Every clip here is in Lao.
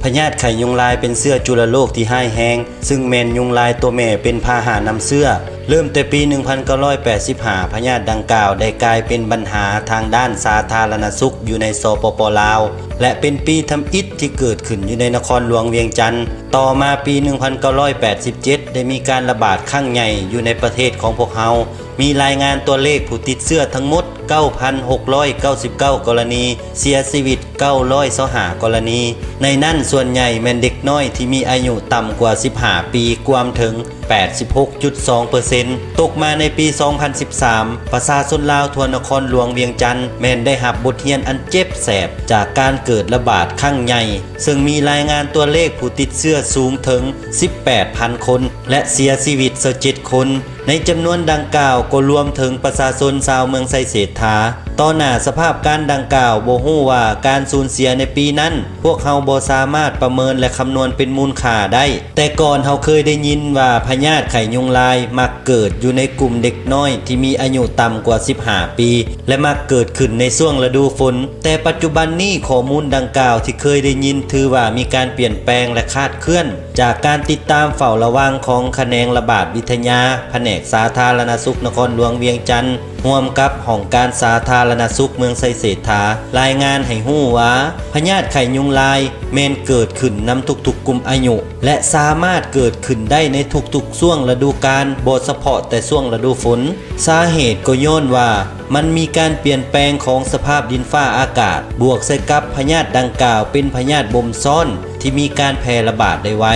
ພະຍາດໄຂ້ຍຸງລາຍເປັນເຊື້ອຈຸລະໂລກທີ່ຮ້າຍແຮງ, ຊຶ່ງແມ່ນຍຸງລາຍຕົວແມ່ເປັນພາຫະນຳເຊື້ອ. ເລີ່ມແຕ່ປີໜຶ່ງພັນເກົ້າຮ້ອຍແປດສິບຫ້າ ພະຍາດດັ່ງກ່າວໄດ້ກາຍເປັນບັນຫາທາງດ້ານສາທາລະນະສຸກຢູ່ໃນ ສປປ ລາວ ແລະ ເປັນປີທຳອິດທີ່ເກີດຂຶ້ນຢູ່ໃນນະຄອນຫຼວງວຽງຈັນ. ຕໍ່ມາປີໜຶ່ງພັນເກົ້າຮ້ອຍແປດສິບເຈັດ ໄດ້ມີການລະບາດຄັ້ງໃຫຍ່ຢູ່ໃນປະເທດຂອງພວກເຮົາ. ມີລາຍງານຕົວເລກຜູ້ຕິດເຊື້ອທັງໝົດ ເກົ້າພັນຫົກຮ້ອຍເກົ້າສິບເກົ້າ ກໍລະນີ, ເສຍຊີວິດ ເກົ້າຮ້ອຍຊາວຫ້າ ກໍລະນີ. ໃນນັ້ນສ່ວນໃຫຍ່ແມ່ນເດັກນ້ອຍທີ່ມີອາຍຸຕ່ຳກວ່າສິບຫ້າປີ, ກວມເຖິງ ແປດສິບຫົກຈຸດສອງເປີເຊັນ. ຕົກມາໃນປີສອງພັນສິບສາມ ປະຊາຊົນລາວທົ່ວນະຄອນຫຼວງວຽງຈັນ ແມ່ນໄດ້ຮັບບົດຮຽນອັນເຈັບແສບຈາກການເກີດລະບາດຄັ້ງໃຫຍ່, ເຊິ່ງມີລາຍງານຕົວເລກຜູ້ຕິດເຊື້ອສູງເຖິງສິບແປດພັນຄົນ ແລະ ເສຍຊີວິດຊາວເຈັດຄົນ. ໃນຈຳນວນດັ່ງກ່າວກໍລວມເຖິງປະຊາຊົນຊາວເມືອງໄຊເສດຖາ. ຕໍ່ໜ້າສະພາບການດັ່ງກ່າວ, ບໍ່ຮູ້ວ່າການສູນເສຍໃນປີນັ້ນ ພວກເຮົາບໍ່ສາມາດປະເມີນ ແລະ ຄຳນວນເປັນມູນຄ່າໄດ້. ແຕ່ກ່ອນເຮົາເຄີຍໄດ້ຍິນວ່າພະຍາດໄຂ້ຍຸງລາຍມັກເກີດຢູ່ໃນກຸ່ມເດັກນ້ອຍທີ່ມີອາຍຸຕ່ຳກວ່າສິບຫ້າປີ ແລະ ມັກເກີດຂຶ້ນໃນຊ່ວງລະດູຝົນ. ແຕ່ປັດຈຸບັນນີ້ຂໍ້ມູນດັ່ງກ່າວທີ່ເຄີຍໄດ້ຍິນຖືວ່າມີການປ່ຽນແປງ ແລະ ຄາດເຄື່ອນ. ຈາກການຕິດຕາມເຝົ້າລະວັງຂອງຂະແໜງລະບາດວິທະຍາ ພະແນກສາທາລະນະສຸກນະຄອນຫຼວງວຽງຈັນ ຮ່ວມກັບຫ້ອງການສາທາລະນະສຸກເມືອງໄຊເສດຖາ ລາຍງານໃຫ້ຮູ້ວ່າ ພະຍາດໄຂ້ຍຸງລາຍແມ່ນເກີດຂຶ້ນນຳທຸກໆກຸ່ມອາຍຸ ແລະ ສາມາດເກີດຂຶ້ນໄດ້ໃນທຸກໆຊ່ວງລະດູການ, ບໍ່ສະເພາະແຕ່ຊ່ວງລະດູຝົນ. ສາເຫດກໍຍ້ອນວ່າມັນມີການປ່ຽນແປງຂອງສະພາບດິນຟ້າອາກາດ, ບວກໃສ່ກັບພະຍາດດັ່ງກ່າວເປັນພະຍາດບົ່ມຊ້ອນທີ່ມີການແຜ່ລະບາດໄດ້ໄວ.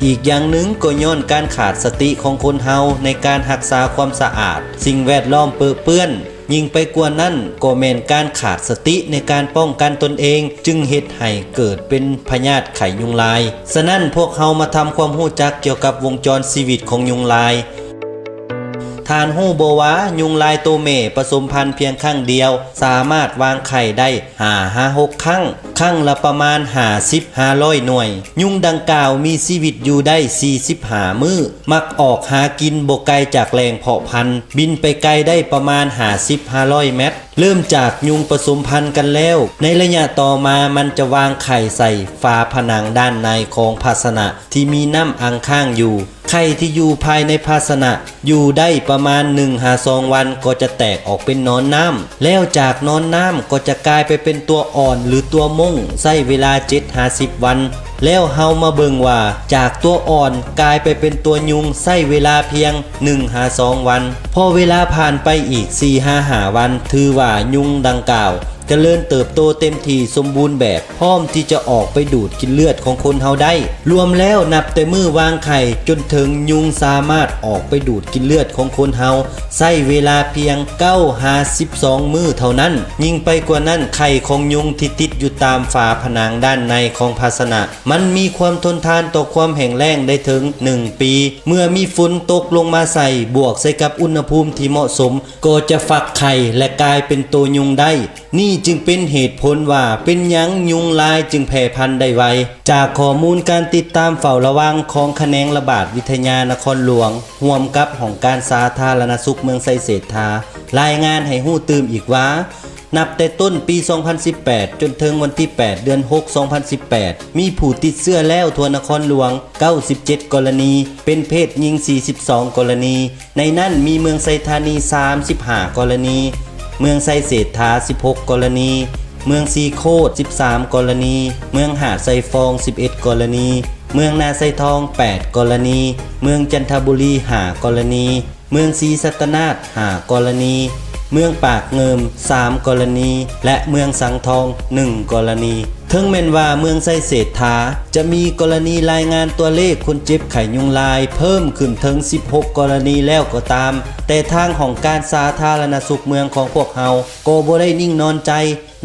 ອີກຢ່າງໜຶ່ງກໍຍ້ອນການຂາດສະຕິຂອງຄົນເຮົາໃນການຮັກສາຄວາມສະອາດ, ສິ່ງແວດລ້ອມເປິເປື້ອນ, ຍິ່ງໄປກວ່ານັ້ນກໍແມ່ນການຂາດສະຕິໃນການປ້ອງກັນຕົນເອງ, ຈຶ່ງເຮັດໃຫ້ເກີດເປັນພະຍາດໄຂ້ຍຸງລາຍ. ສະນັ້ນ, ພວກເຮົາມາທຳຄວາມຮູ້ຈັກກ່ຽວກັບວົງຈອນຊີວິດຂອງຍຸງລາຍ. ທ່ານຮູ້ບໍ່ວ່າຍຸງລາຍໂຕແມ່ປະສົມພັນພຽງຄັ້ງດຽວ ສາມາດວາງໄຂ່ໄດ້ຫ້າຫາຫົກຄັ້ງ, ຄັ້ງລະປະມານຫ້າສິບຫາຮ້ອຍໜ່ວຍ. ຍຸງດັ່ງກ່າວມີຊີວິດຢູ່ໄດ້ສີ່ສິບຫ້າມື້, ມັກອອກຫາກິນບໍ່ໄກຈາກແຫຼ່ງເພາະພັນ, ບິນໄປໄກໄດ້ປະມານຫ້າສິບຫາຮ້ອຍແມັດ. ເລີ່ມຈາກຍຸງປະສົມພັນກັນແລ້ວ, ໃນໄລຍະຕໍ່ມາມັນຈະວາງໄຂ່ໃສ່ຝາຜະໜັງດ້ານໃນຂອງພາຊະນະທີ່ມີນ້ຳອັງຄ້າງຢູ່. ໄຂ່ທີ່ຢູ່ພາຍໃນພາຊະນະຢູ່ໄດ້ປະມານໜຶ່ງຫາສອງວັນກໍຈະແຕກອອກເປັນໜອນນ້ຳ, ແລ້ວຈາກໜອນນ້ຳກໍຈະກາຍໄປເປັນຕົວອ່ອນ ຫຼື ຕົວມົ້ງ, ໃຊ້ເວລາເຈັດຫາສິບວັນ. ແລ້ວເຮົາມາເບິ່ງວ່າຈາກຕົວອ່ອນກາຍໄປເປັນຕົວຍຸງໃຊ້ເວລາພຽງໜຶ່ງຫາສອງວັນ. ພໍເວລາຜ່ານໄປອີກສີ່ຫາຫ້າວັນ, ຖືວ່າຍຸງດັ່ງກ່າວຈະເລີນເຕີບໂຕເຕັມທີ່ສົມບູນແບບ, ພ້ອມທີ່ຈະອອກໄປດູດກິນເລືອດຂອງຄົນເຮົາໄດ້. ລວມແລ້ວນັບແຕ່ມື້ວາງໄຂ່ຈົນເຖິງຍຸງສາມາດອອກໄປດູດກິນເລືອດຂອງຄົນເຮົາ ໃຊ້ເວລາພຽງເກົ້າຫາສິບສອງມື້ເທົ່ານັ້ນ. ຍິ່ງໄປກວ່ານັ້ນ, ໄຂ່ຂອງຍຸງທີ່ຕິດຢູ່ຕາມຝາຜະໜັງດ້ານໃນຂອງພາຊະນະ ມັນມີຄວາມທົນທານຕໍ່ຄວາມແຫ້ງແລ້ງໄດ້ເຖິງໜຶ່ງປີ. ເມື່ອມີຝົນຕົກລົງມາໃສ່, ບວກໃສ່ກັບອຸນຫະພູມທີ່ເໝາະສົມ, ກໍຈະຟັກໄຂ່ ແລະ ກາຍເປັນໂຕຍຸງໄດ້. ນີ້ຈຶ່ງເປັນເຫດຜົນວ່າເປັນຫຍັງຍຸງລາຍຈຶ່ງແຜ່ພັນໄດ້ໄວ. ຈາກຂໍ້ມູນການຕິດຕາມເຝົ້າລະວັງຂອງຂະແໜງລະບາດວິທະຍານະຄອນຫຼວງ ຮ່ວມກັບຫ້ອງການສາທາລະນະສຸກເມືອງໄຊເສດຖາ ລາຍງານໃຫ້ຮູ້ຕື່ມອີກວ່າ, ນັບແຕ່ຕົ້ນປີສອງພັນສິບແປດ ຈົນເຖິງວັນທີແປດ ເດືອນຫົກ ສອງພັນສິບແປດ ມີຜູ້ຕິດເຊື້ອແລ້ວທົ່ວນະຄອນຫຼວງເກົ້າສິບເຈັດກໍລະນີ, ເປັນເພດຍິງສີ່ສິບສອງກໍລະນີ, ໃນນັ້ນມີເມືອງໄຊທານີສາມສິບຫ້າກໍລະນີ, ເມືອງໄຊເສດຖາສິບຫົກກໍລະນີ, ເມືອງສີໂຄດສິບສາມກໍລະນີ, ເມືອງຫາດໄຊຟອງສິບເອັດກໍລະນີ, ເມືອງນາໄຊທອງແປດກໍລະນີ, ເມືອງຈັນທະບູລີຫ້າກໍລະນີ, ເມືອງສີສັດຕະນາກຫ້າກໍລະນີ, ເມືອງປາກງື່ມສາມກໍລະນີ ແລະ ເມືອງສັງທອງໜຶ່ງກໍລະນີ. ເຖິງແມ່ນວ່າເມືອງໄຊເສດຖາຈະມີກໍລະນີລາຍງານຕົວເລກຄົນເຈັບໄຂ້ຍຸງລາຍເພີ່ມຂຶ້ນເຖິງສິບຫົກກໍລະນີແລ້ວກໍຕາມ, ແຕ່ທາງຫ້ອງການສາທາລະນະສຸກເມືອງຂອງພວກເຮົາກໍບໍ່ໄດ້ນິ່ງນອນໃຈ.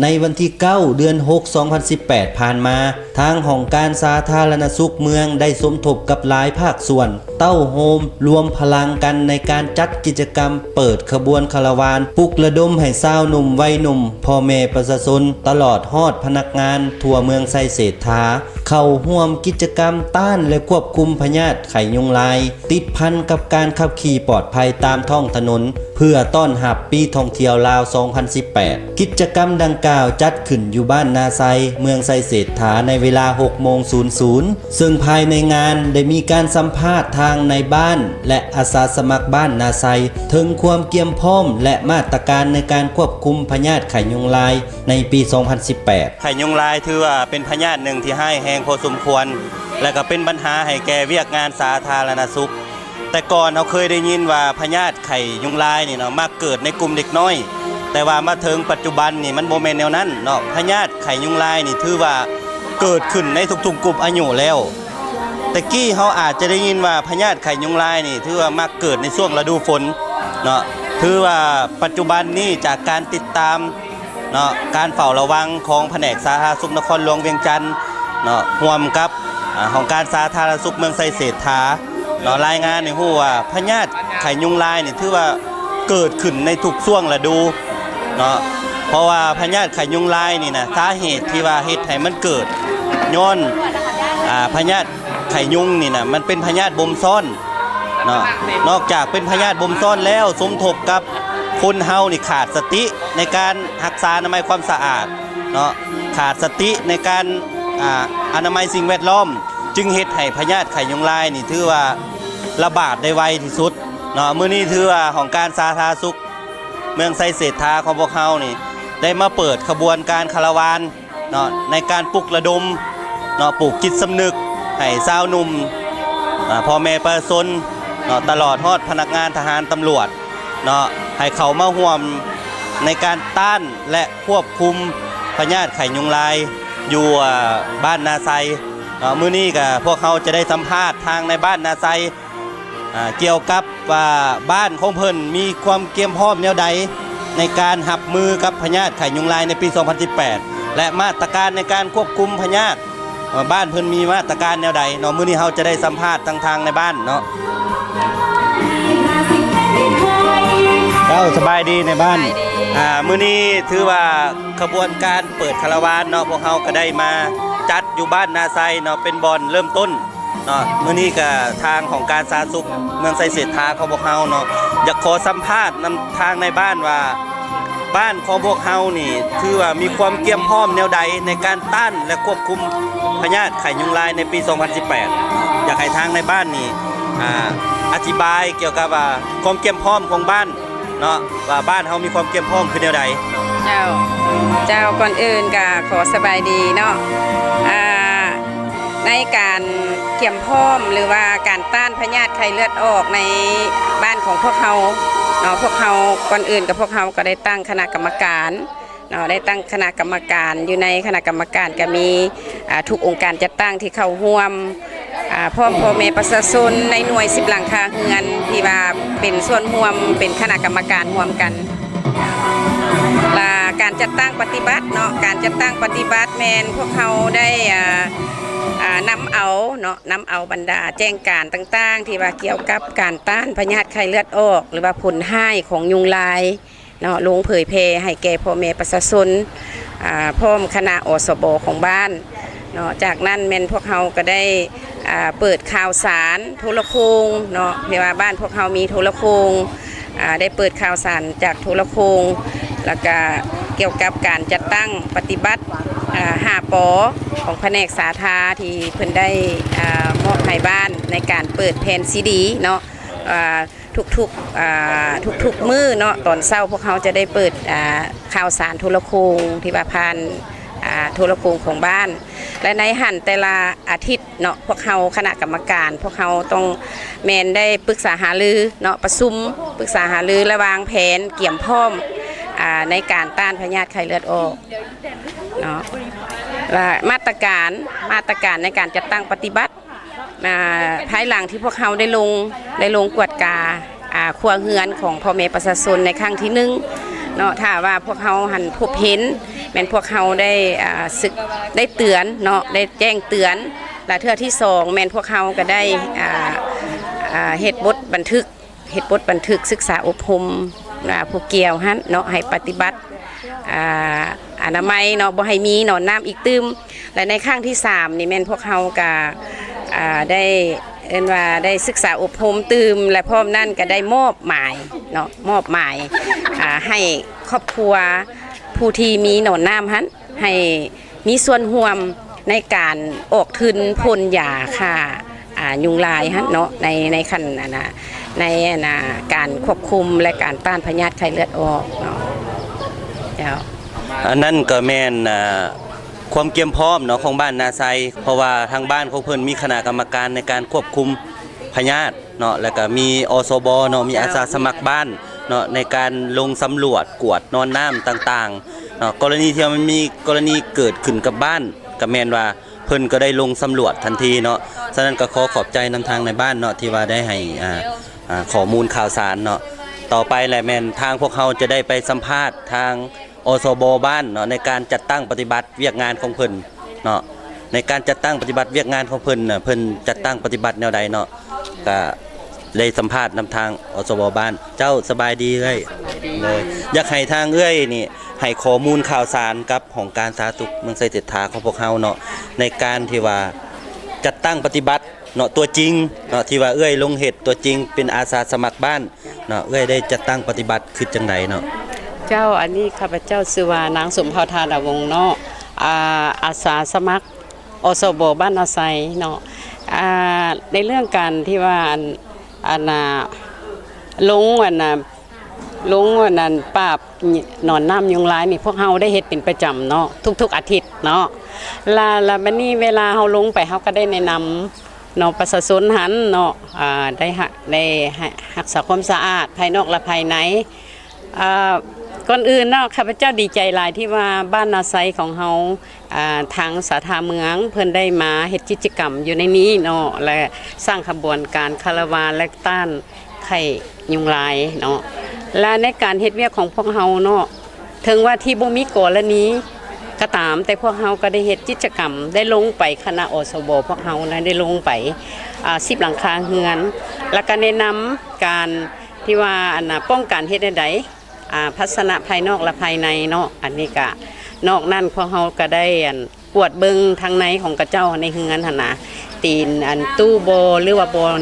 ໃນວັນທີເກົ້າ ເດືອນຫົກ ສອງພັນສິບແປດ ຜ່ານມາ, ທາງຫ້ອງການສາທາລະນະສຸກເມືອງໄດ້ສົມທົບກັບຫຼາຍພາກສ່ວນ ເຕົ້າໂຮມລວມພະລັງກັນໃນການຈັດກິດຈະກຳເປີດຂະບວນຄາລາວານ, ປຸກລະດົມໃຫ້ຊາວໜຸ່ມໄວໜຸ່ມ, ພໍ່ແມ່ປະຊາຊົນ, ຕະຫຼອດຮອດພະນັກງານທົ່ວເມືອງໄຊເສດຖາ ເຂົ້າຮ່ວມກິດຈະກຳຕ້ານ ແລະ ຄວບຄຸມພະຍາດໄຂ້ຍຸງລາຍ ຕິດພັນກັບການຂັບຂີ່ປອດໄພຕາມທ້ອງຖະໜົນ ເພື່ອຕ້ອນຮັບປີທ່ອງທ່ຽວລາວສອງພັນສິບແປດ. ກິດຈະກຳດັ່ງກ່າວຈັດຂຶ້ນຢູ່ບ້ານນາໄຊ, ເມືອງໄຊເສດຖາ ໃນເວລາຫົກໂມງສູນສູນ ເຊິ່ງພາຍໃນງານໄດ້ມີການສຳພາດທາງນາຍບ້ານ ແລະ ອາສາສະໝັກບ້ານນາໄຊ ເຖິງຄວາມກຽມພ້ອມ ແລະ ມາດຕະການໃນການຄວບຄຸມພະຍາດໄຂ້ຍຸງລາຍ ໃນປີສອງພັນສິບແປດ. ໄຂ້ຍຸງລາຍຖືວ່າເປັນພະຍາດໜຶ່ງທີ່ຮ້າຍແຮງພໍສົມຄວນ ແລະ ກໍເປັນບັນຫາໃຫ້ແກ່ວຽກງານສາທາລະນະສຸກ. ແຕ່ກ່ອນເຮົາເຄີຍໄດ້ຍິນວ່າພະຍາດໄຂ້ຍຸງລາຍນີ້ເນາະ ມັກເກີດໃນກຸ່ມເດັກນ້ອຍ, ແຕ່ວ່າມາເຖິງປັດຈຸບັນນີ້ມັນບໍ່ແມ່ນແນວນັ້ນເນາະ. ພະຍາດໄຂ້ຍຸງລາຍນີ້ຖືວ່າເກີດຂຶ້ນໃນທຸກໆກຸ່ມອາຍຸແລ້ວ. ແຕ່ກີ້ເຮົາອາດຈະໄດ້ຍິນວ່າພະຍາດໄຂ້ຍຸງລາຍນີ້ຖືວ່າມັກເກີດໃນຊ່ວງລະດູຝົນເນາະ. ຖືວ່າປັດຈຸບັນນີ້ຈາກການຕິດຕາມ ເນາະ ການເຝົ້າລະວັງຂອງພະແນກສາທາລະນະສຸກນະຄອນຫຼວງວຽງຈັນເນາະ ຮ່ວມກັບ ອາ ຫ້ອງການສາທາລະນະສຸກເມືອງໄຊເສດຖາເນາະ ລາຍງານໃຫ້ຮູ້ວ່າພະຍາດໄຂ້ຍຸງລາຍນີ້ຖືວ່າເກີດຂຶ້ນໃນທຸກຊ່ວງລະດູເນາະ. ເພາະວ່າພະຍາດໄຂ້ຍຸງລາຍນີ້ນະ ສາເຫດທີ່ວ່າເຮັດໃຫ້ມັນເກີດ ຍ້ອນ ອາ ພະຍາດໄຂ້ຍຸງນີ້ນະ ມັນເປັນພະຍາດບົ່ມຊ້ອນ ເນາະ. ນອກຈາກເປັນພະຍາດບົ່ມຊ້ອນແລ້ວ ສົມທົບກັບຄົນເຮົານີ້ຂາດສະຕິໃນການຮັກສາອະນາໄມຄວາມສະອາດເນາະ, ຂາດສະຕິໃນການ ອາ ອະນາໄມສິ່ງແວດລ້ອມ ຈຶ່ງເຮັດໃຫ້ພະຍາດໄຂ້ຍຸງລາຍນີ້ຖືວ່າລະບາດໄດ້ໄວທີ່ສຸດເນາະ. ມື້ນີ້ຖືວ່າຫ້ອງການສາທາລະນະສຸກເມືອງໄຊເສດຖາຂອງພວກເຮົານີ້ ໄດ້ມາເປີດຂະບວນການຄາລະວານ ເນາະ ໃນການປຸກລະດົມເນາະ ປູກຈິດສຳນຶກໃຫ້ຊາວໜຸ່ມ ອາ ພໍ່ແມ່ປະຊາຊົນເນາະ ຕະຫຼອດຮອດພະນັກງານທະຫານຕຳຫຼວດເນາະ ໃຫ້ເຂົ້າມາຮ່ວມໃນການຕ້ານ ແລະ ຄວບຄຸມພະຍາດໄຂ້ຍຸງລາຍຢູ່ ອາ ບ້ານນາໄຊເນາະ. ມື້ນີ້ກະພວກເຮົາຈະໄດ້ສຳພາດທາງນາຍບ້ານນາໄຊ ອາ ກ່ຽວກັບວ່າບ້ານຂອງເພິ່ນມີຄວາມກຽມພ້ອມແນວໃດໃນການຮັບມືກັບພະຍາດໄຂ້ຍຸງລາຍໃນປີສອງພັນສິບແປດ ແລະ ມາດຕະການໃນການຄວບຄຸມພະຍາດ ວ່າບ້ານເພິ່ນມີມາດຕະການແນວໃດເນາະ. ມື້ນີ້ເຮົາຈະໄດ້ສຳພາດທາງ ທາງນາຍບ້ານເນາະ. ເຈົ້າ ສະບາຍດີນາຍບ້ານ. ສະບາຍດີ. ອາ ມື້ນີ້ຖືວ່າຂະບວນການເປີດຄາລະວານເນາະ ພວກເຮົາກໍໄດ້ມາຈັດຢູ່ບ້ານນາໄຊເນາະ ເປັນບ່ອນເລີ່ມຕົ້ນ ເນາະ. ມື້ນີ້ກະທາງຫ້ອງການສາທາລະນະສຸກເມືອງໄຊເສດຖາຂອງພວກເຮົາເນາະ ຢາກຂໍສຳພາດນຳທາງນາຍບ້ານວ່າ ບ້ານຂອງພວກເຮົານີ້ຖືວ່າມີຄວາມກຽມພ້ອມແນວໃດໃນການຕ້ານ ແລະ ຄວບຄຸມພະຍາດໄຂ້ຍຸງລາຍໃນປີສອງພັນສິບແປດ. ຢາກໃຫ້ທາງນາຍບ້ານນີ້ ອາ ອະທິບາຍກ່ຽວກັບວ່າຄວາມກຽມພ້ອມຂອງບ້ານ ເນາະ ວ່າບ້ານເຮົາມີຄວາມກຽມພ້ອມຄືແນວໃດ? ເຈົ້າ ເຈົ້າ ກ່ອນອື່ນກະຂໍສະບາຍດີເນາະ. ອາ ໃນການກຽມພ້ອມ ຫຼືວ່າການຕ້ານພະຍາດໄຂ້ເລືອດອອກໃນບ້ານຂອງພວກເຮົາເນາະ ພວກເຮົາ ກ່ອນອື່ນກະພວກເຮົາກະໄດ້ຕັ້ງຄະນະກຳມະການ ເນາະ ໄດ້ຕັ້ງຄະນະກຳມະການ ຢູ່ໃນຄະນະກຳມະການກະມີ ອາ ທຸກອົງການຈັດຕັ້ງທີ່ເຂົ້າຮ່ວມ ອາ ພ້ອມພໍ່ແມ່ປະຊາຊົນໃນໜ່ວຍສິບຫຼັງຄາເຮືອນ ທີ່ວ່າເປັນສ່ວນຮ່ວມ ເປັນຄະນະກຳມະການຮ່ວມກັນ. ລະການຈັດຕັ້ງປະຕິບັດເນາະ ການຈັດຕັ້ງປະຕິບັດແມ່ນພວກເຮົາໄດ້ ອາ ອາ ນຳເອົາເນາະ ນຳເອົາບັນດາແຈ້ງການຕ່າງໆ ທີ່ວ່າກ່ຽວກັບການຕ້ານພະຍາດໄຂ້ເລືອດອອກ ຫຼືວ່າຜົນຮ້າຍຂອງຍຸງລາຍ ເນາະ ລົງເຜີຍແຜ່ໃຫ້ແກ່ພໍ່ແມ່ປະຊາຊົນ ອາ ພ້ອມຄະນະ ອສບ ຂອງບ້ານເນາະ. ຈາກນັ້ນແມ່ນພວກເຮົາກໍໄດ້ ອາ ເປີດຂ່າວສານໂທລະໂຄ່ງເນາະ ເພາະວ່າບ້ານພວກເຮົາມີໂທລະໂຄ່ງ ອາ ໄດ້ເປີດຂ່າວສານຈາກໂທລະໂຄ່ງ ແລ້ວກະກ່ຽວກັບການຈັດຕັ້ງປະຕິບັດ ອາ ຫ້າ ປ ຂອງພະແນກສາທາ ທີ່ເພິ່ນໄດ້ ອາ ມອບໃຫ້ບ້ານໃນການເປີດແຜ່ນຊີດີເນາະ ອາ ທຸກໆ ອາ ທຸກໆມື້ເນາະ ຕອນເຊົ້າພວກເຮົາຈະໄດ້ເປີດ ອາ ຂ່າວສານໂທລະໂຄ່ງ ທີ່ວ່າຜ່ານ ອາ ໂທລະໂຄ່ງຂອງບ້ານ ແລະ ໃນຫັ້ນແຕ່ລະອາທິດເນາະ ພວກເຮົາຄະນະກຳມະການ ພວກເຮົາຕ້ອງແມ່ນໄດ້ປຶກສາຫາລືເນາະ ປະຊຸມປຶກສາຫາລື ແລະ ວາງແຜນກຽມພ້ອມ ອາ ໃນການຕ້ານພະຍາດໄຂ້ເລືອດອອກເນາະ ແລະ ມາດຕະການ ມາດຕະການໃນການຈັດຕັ້ງປະຕິບັດ ອາ ພາຍຫຼັງທີ່ພວກເຮົາໄດ້ລົງ ໄດ້ລົງກວດກາ ອາ ຄົວເຮືອນຂອງພໍ່ແມ່ປະຊາຊົນໃນຄັ້ງທີໜຶ່ງເນາະ ຖ້າວ່າພວກເຮົາຫັ້ນພົບເຫັນ ແມ່ນພວກເຮົາໄດ້ ອາ ສຶກ ໄດ້ເຕືອນເນາະ ໄດ້ແຈ້ງເຕືອນ ແລະ ເທື່ອທີສອງແມ່ນພວກເຮົາກໍໄດ້ ອາ ອາ ເຮັດບົດບັນທຶກ ເຮັດບົດບັນທຶກສຶກສາອົບຮົມ ອາ ຜູ້ກ່ຽວຫັ້ນເນາະ ໃຫ້ປະຕິບັດ ອ່າ ອະນາໄມເນາະ ບໍ່ໃຫ້ມີໜອນນ້ຳອີກຕື່ມ. ແລະໃນຄັ້ງທີສາມນີ້ແມ່ນພວກເຮົາກະ ອ່າ ໄດ້ ເອີ້ນວ່າໄດ້ສຶກສາອົບຮົມຕື່ມ ແລະພ້ອມນັ້ນກະໄດ້ມອບໝາຍເນາະ ມອບໝາຍ ອ່າ ໃຫ້ຄອບຄົວຜູ້ທີ່ມີໜອນນ້ຳຫັ້ນ ໃຫ້ມີສ່ວນຮ່ວມໃນການອອກທຶນພົ່ນຢາຂ້າ ອ່າ ຍຸງລາຍຫັ້ນເນາະ ໃນ ໃນຂັ້ນ ອັນນ່າ ໃນ ອັນນ່າ ການຄວບຄຸມ ແລະ ການຕ້ານພະຍາດໄຂ້ເລືອດອອກເນາະ. ເຈົ້າ. ອັນນັ້ນກໍແມ່ນ ອ່າ ຄວາມກຽມພ້ອມເນາະ ຂອງບ້ານນາໄຊ ເພາະວ່າທາງບ້ານຂອງເພິ່ນມີຄະນະກຳມະການໃນການຄວບຄຸມພະຍາດເນາະ ແລ້ວກໍມີ ອສບ ເນາະ ມີອາສາສະໝັກບ້ານເນາະ ໃນການລົງສຳຫຼວດກວດໜອນນ້ຳຕ່າງໆເນາະ. ກໍລະນີທີ່ວ່າມັນມີກໍລະນີເກີດຂຶ້ນກັບບ້ານ ກໍແມ່ນວ່າ ເພິ່ນກໍໄດ້ລົງສຳຫຼວດທັນທີເນາະ. ສະນັ້ນກໍຂໍຂອບໃຈນຳທາງນາຍບ້ານເນາະ ທີ່ວ່າໄດ້ໃຫ້ ອ່າ ອ່າ ຂໍ້ມູນຂ່າວສານເນາະ. ຕໍ່ໄປແຫຼະແມ່ນທາງພວກເຮົາຈະໄດ້ໄປສຳພາດທາງ ອສບ ບ້ານເນາະ ໃນການຈັດຕັ້ງປະຕິບັດວຽກງານຂອງເພິ່ນເນາະ. ໃນການຈັດຕັ້ງປະຕິບັດວຽກງານຂອງເພິ່ນນະ ເພິ່ນຈັດຕັ້ງປະຕິບັດແນວໃດເນາະ ກະ ໄດ້ສຳພາດນຳທາງ ອສບ ບ້ານ. ເຈົ້າ ສະບາຍດີເອື້ອຍ. ສະບາຍດີ. ໂດຍ ຢາກໃຫ້ທາງເອື້ອຍນີ້ໃຫ້ຂໍ້ມູນຂ່າວສານກັບຫ້ອງການສາທາລະນະສຸກເມືອງໄຊເສດຖາຂອງພວກເຮົາເນາະ ໃນການທີ່ວ່າຈັດຕັ້ງປະຕິບັດເນາະ ຕົວຈິງເນາະ ທີ່ວ່າເອື້ອຍລົງເຮັດຕົວຈິງເປັນອາສາສະໝັກບ້ານເນາະ ເອື້ອຍໄດ້ຈັດຕັ້ງປະຕິບັດຄືຈັ່ງໃດເນາະ? ເຈົ້າ ອັນນີ້ຂ້າພະເຈົ້າຊື່ວ່ານາງສົມເຜົ່າ ທາດາວົງເນາະ ອາ ອາສາສະໝັກ ອສບ ບ້ານນາໄຊເນາະ. ອາ ໃນເລື່ອງການທີ່ວ່າ ອັນ ອັນນ່າ ລົງ ອັນນ່າ ລົງ ອັນນັ້ນ ປາບໜອນນ້ຳຍຸງລາຍນີ້ ພວກເຮົາໄດ້ເຮັດເປັນປະຈຳເນາະ ທຸກໆອາທິດເນາະ. ລະ ລະບາດນີ້ເວລາເຮົາລົງໄປ ເຮົາກໍໄດ້ແນະນຳເນາະ ປະຊາຊົນຫັ້ນເນາະ ອາ ໄດ້ ໄດ້ຮັກສາຄວາມສະອາດພາຍນອກ ແລະ ພາຍໃນ. ອາ ກ່ອນອື່ນເນາະ ຂ້າພະເຈົ້າດີໃຈຫຼາຍທີ່ວ່າບ້ານນາໄຊຂອງເຮົາ ອາ ທາງສາທາເມືອງເພິ່ນໄດ້ມາເຮັດກິດຈະກຳຢູ່ໃນນີ້ເນາະ ແລະ ສ້າງຂະບວນການຄາລະວານ ແລະ ຕ້ານໄຂ້ຍຸງລາຍເນາະ. ແລະ ໃນການເຮັດວຽກຂອງພວກເຮົາເນາະ ເຖິງວ່າທີ່ບໍ່ມີກໍລະນີກໍຕາມ ແຕ່ພວກເຮົາກໍໄດ້ເຮັດກິດຈະກຳ ໄດ້ລົງໄປ ຄະນະ ອສບ ພວກເຮົານະ ໄດ້ລົງໄປ ອາ ສິບຫຼັງຄາເຮືອນ ແລ້ວກໍແນະນຳການ ທີ່ວ່າ ອັນນ່າ ປ້ອງກັນເຮັດແນວໃດ ອາ ພາຊະນະພາຍນອກ ແລະ ພາຍໃນເນາະ. ອັນນີ້ກະ ນອກນັ້ນພວກເຮົາກະໄດ້ ອັນ ກວດເບິ່ງທາງໃນຂອງເຂົາເຈົ້າໃນເຮືອນຫັ້ນນະ ຕີນ ອັນ ຕູ້ບໍ່ ຫຼືວ່າບ່ອນ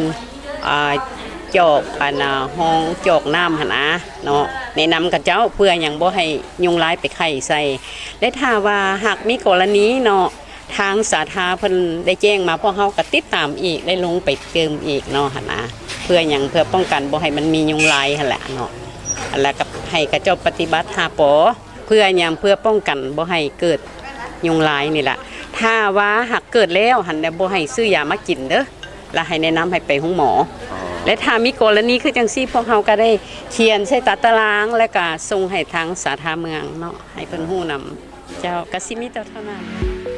ອາ ຈອກ ອັນນ່າ ຮ່ອງຈອກນ້ຳຫັ້ນນະເນາະ ແນະນຳເຂົາເຈົ້າ ເພື່ອຫຍັງບໍ່ໃຫ້ຍຸງລາຍໄປໄຂ່ໃສ່. ແລະ ຖ້າວ່າຫາກມີກໍລະນີເນາະ ທາງສາທາເພິ່ນໄດ້ແຈ້ງມາ ພວກເຮົາກໍຕິດຕາມອີກ ໄດ້ລົງໄປເຕີມອີກເນາະຫັ້ນນະ. ເພື່ອຫຍັງ? ເພື່ອປ້ອງກັນບໍ່ໃຫ້ມັນມີຍຸງລາຍຫັ້ນແຫຼະເນາະ ແລ້ວກໍໃຫ້ເຂົາເຈົ້າປະຕິບັດຫ້າ ປ ເພື່ອຫຍັງ? ເພື່ອປ້ອງກັນບໍ່ໃຫ້ເກີດຍຸງລາຍນີ້ລະ. ຖ້າວ່າຫາກເກີດແລ້ວຫັ້ນ ແລ້ວບໍ່ໃຫ້ຊື້ຢາມາກິນເດີ ແລ້ວໃຫ້ແນະນຳໃຫ້ໄປໂຮງໝໍ. ແລະ ຖ້າມີກໍລະນີຄືຈັ່ງຊີ້ ພວກເຮົາກໍໄດ້ຂຽນໃສ່ຕາຕະລາງ ແລ້ວກໍສົ່ງໃຫ້ທາງສາທາເມືອງເນາະ ໃຫ້ເພິ່ນຮູ້ນຳ. ເຈົ້າ ກະຊິມີແຕ່ເທົ່ານັ້ນ.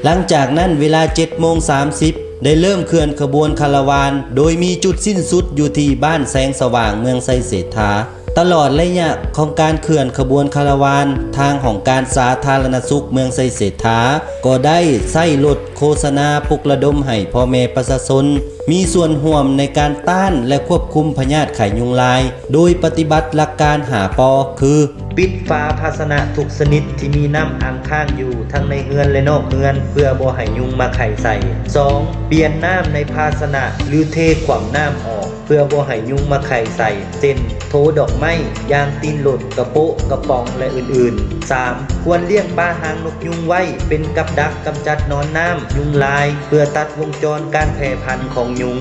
ຫຼັງຈາກນັ້ນເວລາເຈັດໂມງສາມສິບ ໄດ້ເລີ່ມເຄື່ອນຂະບວນຄາລະວານ ໂດຍມີຈຸດສິ້ນສຸດຢູ່ທີ່ບ້ານແສງສະຫວ່າງ ເມືອງໄຊເສດຖາ. ຕະຫຼອດໄລຍະຂອງການເຄື່ອນຂະບວນຄາລະວານ ທາງຫ້ອງການສາທາລະນະສຸກເມືອງໄຊເສດຖາ ກໍໄດ້ໃຊ້ລົດໂຄສະນາປຸກລະດົມໃຫ້ພໍ່ແມ່ປະຊາຊົນ ມີສ່ວນຮ່ວມໃນການຕ້ານ ແລະ ຄວບຄຸມພະຍາດໄຂ້ຍຸງລາຍ ໂດຍປະຕິບັດຫຼັກການຫ້າ ປ ຄື: ປິດຝາພາຊະນະທຸກຊະນິດທີ່ມີນ້ຳອັງຄ້າງຢູ່ທັງໃນເຮືອນ ແລະ ນອກເຮືອນ ເພື່ອບໍ່ໃຫ້ຍຸງມາໄຂ່ໃສ່. ສອງ ປ່ຽນນ້ຳໃນພາຊະນະ ຫຼື ເທຂວ້ຳນ້ຳອອກ ເພື່ອບໍ່ໃຫ້ຍຸງມາໄຂ່ໃສ່ ເຊັ່ນ ໂຖດອກໄມ້, ຢາງຕີນລົດ, ກະໂປະ, ກະປ໋ອງ ແລະ ອື່ນໆ. ສາມ ຄວນລ້ຽງປາຫາງນົກຍຸງໄວ້ເປັນກັບດັກກຳຈັດໜອນນ້ຳຍຸງລາຍ ເພື່ອຕັດວົງຈອນການແຜ່ພັນຂອງຍຸງ.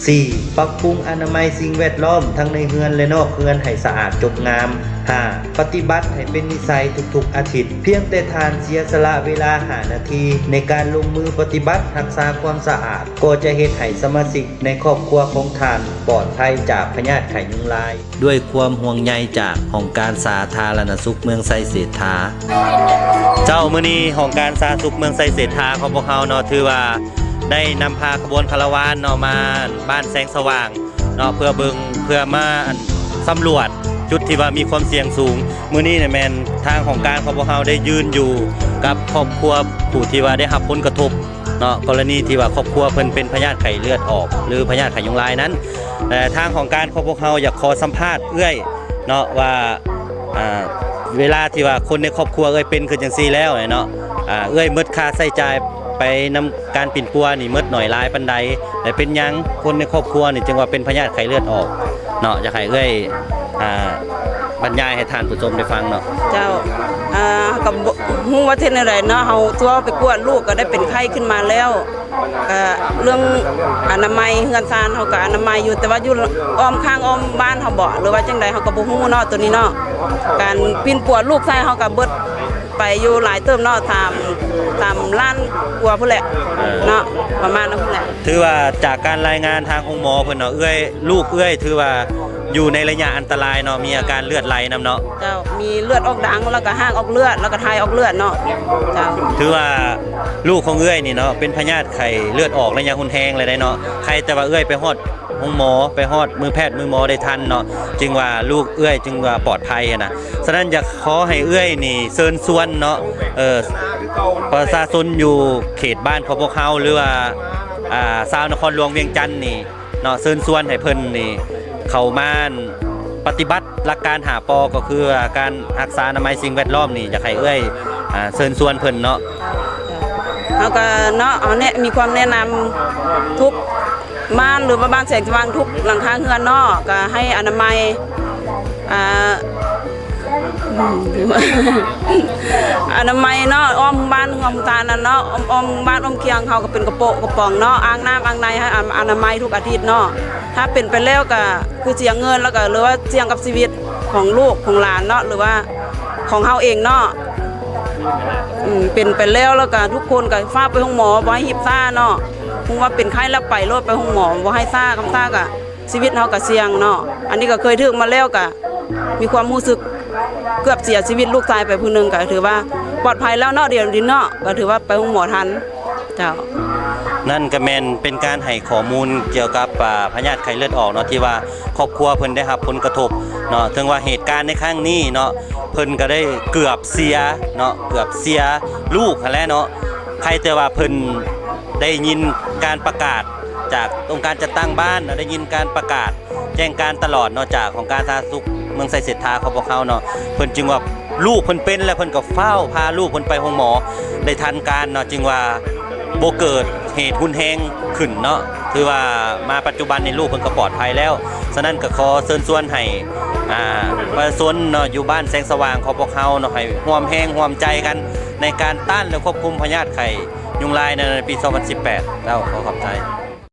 ສີ່ ປັບປຸງອະນາໄມສິ່ງແວດລ້ອມທັງໃນເຮືອນ ແລະ ນອກເຮືອນໃຫ້ສະອາດຈົບງາມ. ຫ້າ ປະຕິບັດໃຫ້ເປັນນິໄສທຸກໆອາທິດ. ພຽງແຕ່ທ່ານເສຍສະຫຼະເວລາຫ້ານາທີໃນການລົງມືປະຕິບັດຮັກສາຄວາມສະອາດ ກໍຈະເຮັດໃຫ້ສະມາຊິກໃນຄອບຄົວຂອງທ່ານປອດໄພຈາກພະຍາດໄຂ້ຍຸງລາຍ. ດ້ວຍຄວາມຫ່ວງໃຍຈາກຫ້ອງການສາທາລະນະສຸກເມືອງໄຊເສດຖາ. ເຈົ້າ ມື້ນີ້ຫ້ອງການສາທາລະນະສຸກເມືອງໄຊເສດຖາຂອງພວກເຮົາເນາະ ຖືວ່າໄດ້ນຳພາຂະບວນຄາລະວານເນາະ ມາບ້ານແສງສະຫວ່າງເນາະ ເພື່ອເບິ່ງ ເພື່ອມາ ອັນ ສຳຫຼວດຈຸດທີ່ວ່າມີຄວາມສ່ຽງສູງ. ມື້ນີ້ນະແມ່ນທາງຫ້ອງການຂອງພວກເຮົາໄດ້ຢືນຢູ່ກັບຄອບຄົວຜູ້ທີ່ວ່າໄດ້ຮັບຜົນກະທົບ ເນາະ ກໍລະນີທີ່ວ່າຄອບຄົວເພິ່ນເປັນພະຍາດໄຂ້ເລືອດອອກ ຫຼື ພະຍາດໄຂ້ຍຸງລາຍນັ້ນ. ແລະ ທາງຫ້ອງການຂອງພວກເຮົາຢາກຂໍສຳພາດເອື້ອຍເນາະວ່າ ອ່າ ເວລາທີ່ວ່າຄົນໃນຄອບຄົວເອື້ອຍເປັນຄືຈັ່ງຊີ້ແລ້ວເນາະ ອ່າ ເອື້ອຍໝົດຄ່າໃຊ້ຈ່າຍໄປນຳການປິ່ນປົວນີ້ໝົດໜ້ອຍຫຼາຍປານໃດ ແລະ ເປັນຫຍັງຄົນໃນຄອບຄົວນີ້ຈຶ່ງວ່າເປັນພະຍາດໄຂ້ເລືອດອອກເນາະ? ຢາກໃຫ້ເອື້ອຍ ອ່າ ບັນຍາຍໃຫ້ທ່ານຜູ້ຊົມໄດ້ຟັງເນາະ. ເຈົ້າ ອ່າ ກໍບໍ່ຮູ້ວ່າເຮັດແນວໃດເນາະ ເຮົາຕົວໄປກວດລູກກໍໄດ້ເປັນໄຂ້ຂຶ້ນມາແລ້ວ ກະເລື່ອງອະນາໄມເຮືອນຊານເຮົາກະອະນາໄມຢູ່ ແຕ່ວ່າຢູ່ອ້ອມຂ້າງອ້ອມບ້ານເຮົາບໍ ຫຼືວ່າຈັ່ງໃດເຮົາກະບໍ່ຮູ້ເນາະ ໂຕນີ້ເນາະ. ການປິ່ນປົວລູກຊາຍເຮົາກະເບິດໄປຢູ່ຫຼາຍເຕີບເນາະ ສາມ ສາມລ້ານກວ່າພຸ້ນແຫຼະເນາະ ປະມານນັ້ນພຸ້ນແຫຼະ. ຖືວ່າຈາກການລາຍງານທາງໂຮງໝໍເພິ່ນເນາະ ເອື້ອຍ ລູກເອື້ອຍຖືວ່າຢູ່ໃນໄລຍະອັນຕະລາຍເນາະ ມີອາການເລືອດໄຫຼນຳເນາະ. ເຈົ້າ ມີເລືອດອອກດັງ ແລ້ວກໍຮາກອອກເລືອດ ແລ້ວກໍຖ່າຍອອກເລືອດເນາະ. ເຈົ້າ ຖືວ່າລູກຂອງເອື້ອຍນີ້ເນາະ ເປັນພະຍາດໄຂ້ເລືອດອອກໄລຍະຮຸນແຮງແລ້ວເດ້ເນາະ. ໄຄແຕ່ວ່າເອື້ອຍໄປຮອດໂຮງໝໍ ໄປຮອດມືແພດມືໝໍໄດ້ທັນເນາະ ຈຶ່ງວ່າລູກເອື້ອຍຈຶ່ງວ່າປອດໄພຫັ້ນນະ. ສະນັ້ນຢາກຂໍໃຫ້ເອື້ອຍນີ້ເຊີນຊວນເນາະ ເອີ ປະຊາຊົນຢູ່ເຂດບ້ານຂອງພວກເຮົາ ຫຼືວ່າ ອ່າ ຊາວນະຄອນຫຼວງວຽງຈັນນີ້ ເນາະ ເຊີນຊວນໃຫ້ເພິ່ນນີ້ເຂົ້າມາປະຕິບັດຫຼັກການຫ້າ ປ ກໍຄືວ່າການຮັກສາອະນາໄມສິ່ງແວດລ້ອມນີ້ ຢາກໃຫ້ເອື້ອຍ ອ່າ ເຊີນຊວນເພິ່ນເນາະ. ເຮົາກໍເນາະ ເຮົາແນະ ມີຄວາມແນະນຳທຸກບ້ານ ຫຼືວ່າບ້ານແສງສະຫວ່າງທຸກຫຼັງຄາເຮືອນເນາະ ກໍໃຫ້ອະນາໄມ ອ່າ ອະນາໄມເນາະ ອ້ອມບ້ານເຮືອນຊານນັ້ນເນາະ ອ້ອມ ອ້ອມບ້ານອ້ອມຄຽງເຮົາກໍເປັນກະໂປະກະປ໋ອງເນາະ ອ່າງນ້ຳອ່າງໃນໃຫ້ອະ ອະນາໄມທຸກອາທິດເນາະ. ຖ້າເປັນໄປແລ້ວກໍຄືເສຍເງິນ ແລ້ວກໍ ຫຼືວ່າສ່ຽງກັບຊີວິດຂອງລູກຂອງຫຼານເນາະ ຫຼືວ່າຂອງເຮົາເອງເນາະ. ອືມ ເປັນໄປແລ້ວ ແລ້ວກໍທຸກຄົນກໍຟ້າວໄປໂຮງໝໍ ບໍ່ໃຫ້ຮິບຊ້າເນາະ ຮູ້ວ່າເປັນໄຂ້ແລ້ວໄປໂລດ ໄປໂຮງໝໍ ບໍ່ໃຫ້ຊ້າ ຄັນຊ້າກໍ ຊີວິດເຮົາກໍສ່ຽງເນາະ. ອັນນີ້ກໍເຄີຍຖືກມາແລ້ວ ກໍມີຄວາມຮູ້ສຶກເກືອບເສຍຊີວິດລູກຊາຍໄປຜູ້ໜຶ່ງ ກໍຖືວ່າປອດໄພແລ້ວເນາະ ດຽວນີ້ເນາະ ກໍຖືວ່າໄປໂຮງໝໍທັນ. ເຈົ້າ ນັ້ນກໍແມ່ນເປັນການໃຫ້ຂໍ້ມູນກ່ຽວກັບ ອ່າ ພະຍາດໄຂ້ເລືອດອອກເນາະ ທີ່ວ່າຄອບຄົວເພິ່ນໄດ້ຮັບຜົນກະທົບເນາະ. ເຖິງວ່າເຫດການໃນຄັ້ງນີ້ເນາະ ເພິ່ນກໍໄດ້ເກືອບເສຍເນາະ ເກືອບເສຍລູກຫັ້ນແຫຼະເນາະ. ໄຄແຕ່ວ່າເພິ່ນໄດ້ຍິນການປະກາດ ຈາກອົງການຈັດຕັ້ງບ້ານເນາະ ໄດ້ຍິນການປະກາດແຈ້ງການຕະຫຼອດເນາະ ຈາກຫ້ອງການສາທາລະນະສຸກເມືອງໄຊເສດຖາຂອງພວກເຮົາເນາະ ເພິ່ນຈຶ່ງວ່າລູກເພິ່ນເປັນ ແລ້ວເພິ່ນກໍຟ້າວພາລູກເພິ່ນໄປໂຮງໝໍໄດ້ທັນການເນາະ ຈຶ່ງວ່າບໍ່ເກີດເຫດຮຸນແຮງຂຶ້ນເນາະ. ຖືວ່າມາປັດຈຸບັນນີ້ລູກເພິ່ນກໍປອດໄພແລ້ວ. ສະນັ້ນກໍຂໍເຊີນຊວນໃຫ້ ອ່າ ປະຊາຊົນເນາະ ຢູ່ບ້ານແສງສະຫວ່າງຂອງພວກເຮົາເນາະ ໃຫ້ຮ່ວມແຮງຮ່ວມໃຈກັນໃນການຕ້ານ ແລະ ຄວບຄຸມພະຍາດໄຂ້ຍຸງລາຍໃນ ໃນປີສອງພັນສິບແປດ. ເຈົ້າ ຂໍຂອບໃຈ.